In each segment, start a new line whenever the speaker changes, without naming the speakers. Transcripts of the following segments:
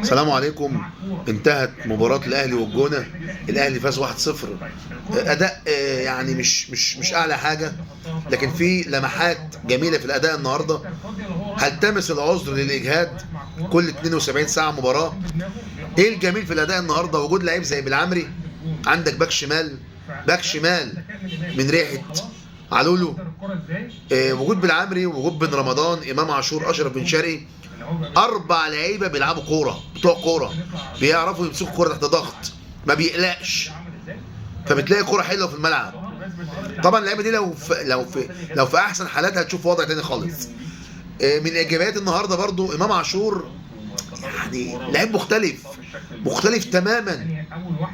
السلام عليكم. انتهت مباراة الأهلي والجونة. الأهلي فاز 1-0. أداء يعني مش أعلى حاجة، لكن في لمحات جميلة في الأداء النهاردة. هلتمس العذر للإجهاد، كل 72 ساعة مباراة. إيه الجميل في الأداء النهاردة؟ وجود لعيب زي بالعمري، عندك باك شمال، باك شمال من ريحة علولو، وجود بالعمري ووجود بن رمضان، إمام عاشور، أشرف بن شرقي، 4 لعيبة بيلعبوا كورة، بتوع كورة، بيعرفوا يمسكوا كورة تحت ضغط، ما بيقلقش، فبتلاقي كورة حلوة في الملعب. طبعا اللعيبة دي لو في احسن حالاتها هتشوف وضع تاني خالص. من ايجابيات النهارده برضو امام عاشور، يعني لعيب مختلف، مختلف تماما،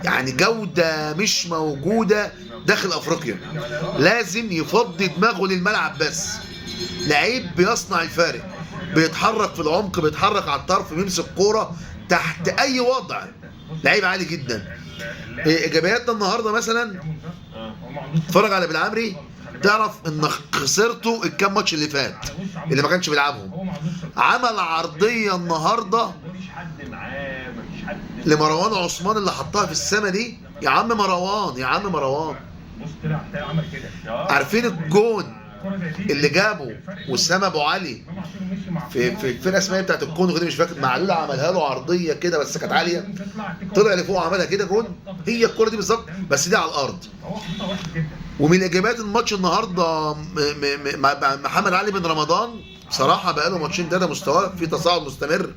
يعني جوده مش موجودة داخل افريقيا. لازم يفضي دماغه للملعب بس. لعيب بيصنع الفارق، بيتحرك في العمق، بيتحرك على الطرف، بيمسك كورة تحت اي وضع، لعيب عالي جدا. ايجابياتنا النهارده مثلا، اتفرج على بالعمري تعرف ان خسرته الكام ماتش اللي فات اللي ما كانش بيلعبهم. عمل عرضية النهارده لمروان عثمان اللي حطها في السما دي. يا عم مروان، يا عم مروان، عارفين الجون اللي جابه وسام ابو علي في الفرقة اسمها بتاعت الكونغو دي، مش فاكر، معلول عملها له عرضية كده بس كانت عالية، طلع لفوق عملها كده جون. هي الكورة دي بالظبط، بس دي على الارض. ومن ايجابيات الماتش النهارده محمد علي بن رمضان، بصراحة بقى له ماتشين 3 مستواه في تصاعد مستمر،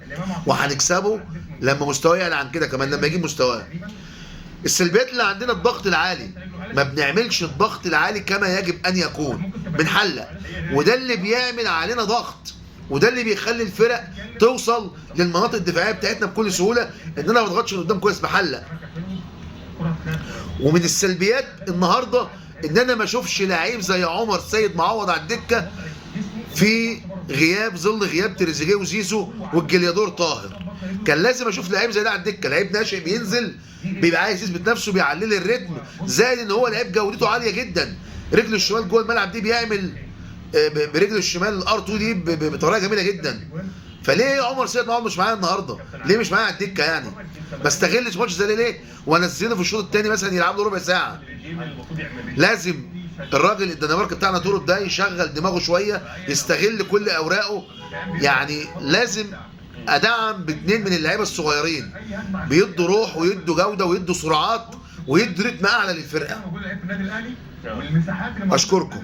وهنكسبه لما مستواه يعلى عن كده كمان، لما يجيب مستواه. السلبيات اللي عندنا الضغط العالي، ما بنعملش الضغط العالي كما يجب ان يكون، بنحلق، وده اللي بيعمل علينا ضغط، وده اللي بيخلي الفرق توصل للمناطق الدفاعية بتاعتنا بكل سهولة، ان انا ما بضغطش من قدام كويس، بحلق. ومن السلبيات النهارده ان انا ما اشوفش لعيب زي عمر سيد معوض على الدكة في غياب، ظل غياب تريزيجيه وزيزو والجليادور طاهر. كان لازم اشوف لعيب زي ده على الدكة، لعيب ناشئ بينزل بيبقى عايز يثبت نفسه، بيعلي لي الريتم، زائد ان هو لعيب جودته عالية جدا، رجله الشمال جوه الملعب دي بيعمل برجله الشمال الار 2 دي بطريقة جميلة جدا. فليه عمر سيد معوض مش معايا النهارده؟ ليه مش معايا على الدكة؟ يعني ما استغلش ماتش زي ليه وانزله في الشوط الثاني مثلا يلعب له ربع ساعة. لازم الراجل الدنمارك بتاعنا تورب ده يشغل دماغه شوية، يستغل كل اوراقه. يعني لازم ادعم ب2 من اللعيبة الصغيرين، بيدوا روح ويدوا جوده ويدوا سرعات ويدوا رتم اعلى للفرقة. اشكركم.